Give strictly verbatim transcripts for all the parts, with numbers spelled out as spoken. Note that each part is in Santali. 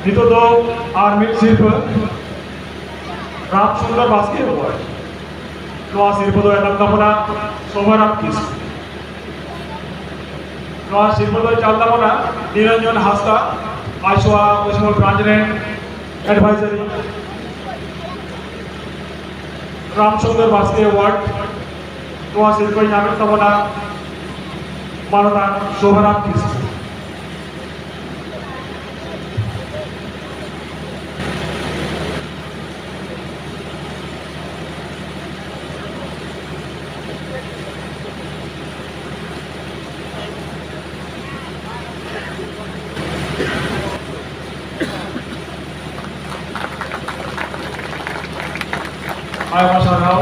ᱱᱤᱛᱚᱜ ᱫᱚ ᱟᱨ ᱢᱤᱫ ᱥᱤᱨᱯᱟᱹ, ᱨᱟᱢ ᱥᱩᱱᱫᱚᱨ ᱵᱟᱥᱠᱮ ᱮᱣᱟᱨᱰ᱾ ᱱᱚᱣᱟ ᱥᱤᱨᱯᱟᱹ ᱫᱚ ᱮᱢᱟᱢ ᱛᱟᱵᱚᱱᱟ ᱥᱳᱵᱷᱟᱨᱟᱢ ᱠᱤᱥᱠᱩ᱾ ᱱᱚᱣᱟ ᱥᱤᱨᱯᱟᱹ ᱫᱚ ᱪᱟᱞ ᱛᱟᱵᱚᱱᱟ ᱱᱤᱨᱚᱧᱡᱚᱱ ᱦᱟᱸᱥᱫᱟ, ᱟᱡᱣᱟ ᱯᱚᱥᱪᱤᱢ ᱵᱨᱟᱧᱪ ᱨᱮᱱ ᱮᱰᱵᱷᱟᱭᱡᱟᱨᱤ᱾ ᱨᱟᱢ ᱥᱩᱱᱫᱚᱨ ᱵᱟᱥᱠᱮ ᱮᱣᱟᱨᱰ, ᱱᱚᱣᱟ ᱥᱤᱨᱯᱟᱹᱭ ᱧᱟᱢᱮᱫ ᱛᱟᱵᱚᱱᱟ ᱢᱟᱱᱚᱛᱟᱱ ᱥᱳᱵᱷᱟᱨᱟᱢ ᱠᱤᱥᱠᱩ᱾ ᱟᱭᱢᱟ ᱥᱟᱨᱦᱟᱣ᱾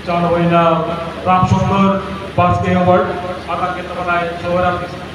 ᱪᱟᱞ ᱦᱩᱭᱱᱟ ᱨᱟᱢ ᱥᱩᱱᱫᱚᱨ ᱵᱟᱥᱠᱮ ᱮᱣᱟᱨᱰ, ᱟᱛᱟᱝ ᱠᱮᱫ ᱛᱟᱵᱚᱱᱟᱭ ᱥᱳᱵᱷᱟᱨᱟᱢ ᱠᱤᱥᱠᱩ᱾